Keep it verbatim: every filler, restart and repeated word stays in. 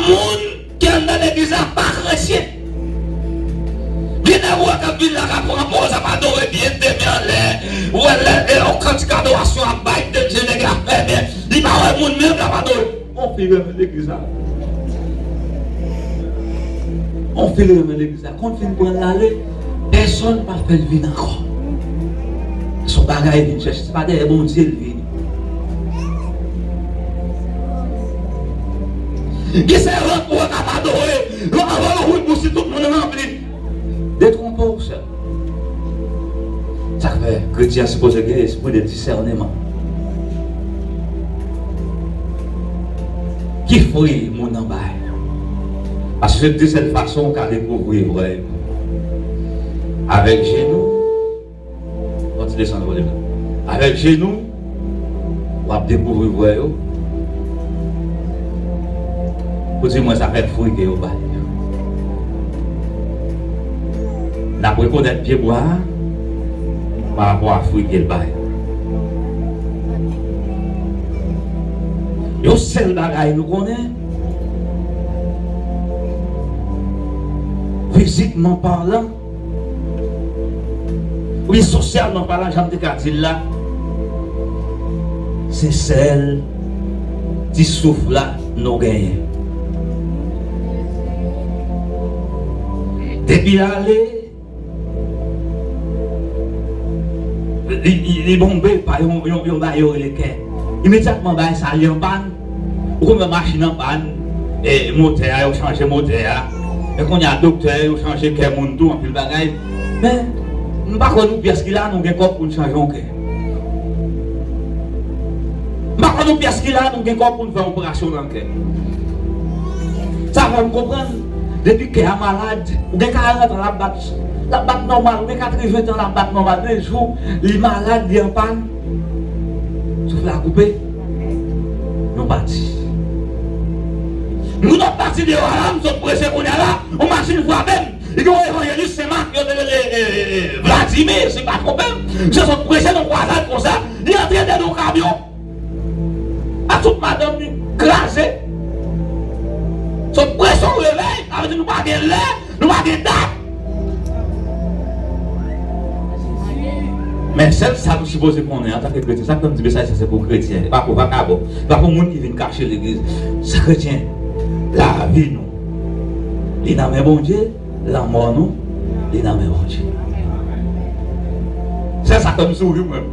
Moun ki anndan legliz la pa kretyen. Gen nèg ou wè k ap vin la, k ap pran poz, ap adore byen, de men anlè. Ou wè lè, lè yon kantik adorasyon ap bay, de je nèg la fèmen. Li pa wè moun menm, l ap adore. On fi renmen legliz la. On fi renmen legliz la. Konn fin pran l ale, pèsonn pa fè l vin ankò. Se yon bagay vin chèche, se pa dèyè Bondye l vini. Gen sèvant ou wè k ap adore, yo anvan yo ouvri bouch li, tout moun ranpli. Detwonpe w sèl. Sa k fè kretyen an sipoze gen espri de disèneman. Ki fwi moun nan bay? Paske se de sèl fason w ka dekouvri vrè yo. Avèk je nou, Kontinye san pwoblèm la. Avèk je nou, w ap dekouvri vrè yo. Pou di mwen sa fè fwi ke yo bay. N ap rekonèt pyebwa a pa rapò a fwi ke l bay. Yon sèl bagay nou konnen, fizikman palan, oubyen sosyalman palan, jan m te ka di l la, se sèl ti souf la nou genyen. Depi l ale, li, li, li bonbe pa yon, yon, yon bagay yo rele kè. Imedyatman bagay sa li anpàn, ou konn wè machin anpàn, e motè a, yo chanje motè a. E kounye a doktè, yo chanje kè moun tou, anpil bagay. Men, m pa kwè nou pyès ki la, nou gen kòb pou n chanje yon kè. M pa kwè nou pyès ki la, nou gen kòb pou n fè operasyon nan kè. Sa fè m konprann, depi kè a malad, ou gen karant an, l ap bat, l ap bat nòmal, ou gen katreven tan, l ap bat nòmal, men jou li malad, li anpàn, souf la koupe, nou pati. Nou t ap pati deyò a la, m sot preche kounye a la, yon machin frape m. Li gen yon evanjelis Sen Mak, yo te rele, e, e, e, Vladimir, si m pa twonpe m. Misye sot preche nan kwazad konsa, li antre dedan yon kamyon. Ak tout madanm li kraze. Sot preche yon revèy, sa vle di nou pa gen lè, nou pa gen dat. Men sèl sa nou sipoze konnen antanke kretyen, sa k fè m di mesaj sa se pou kretyen, e pa pou vakabon, e pa pou moun ki vin kache legliz. Se kretyen, lavi nou, li nan men Bondye, lanmò nou, li nan men Bondye. Sèl sa k fè m souri mwen.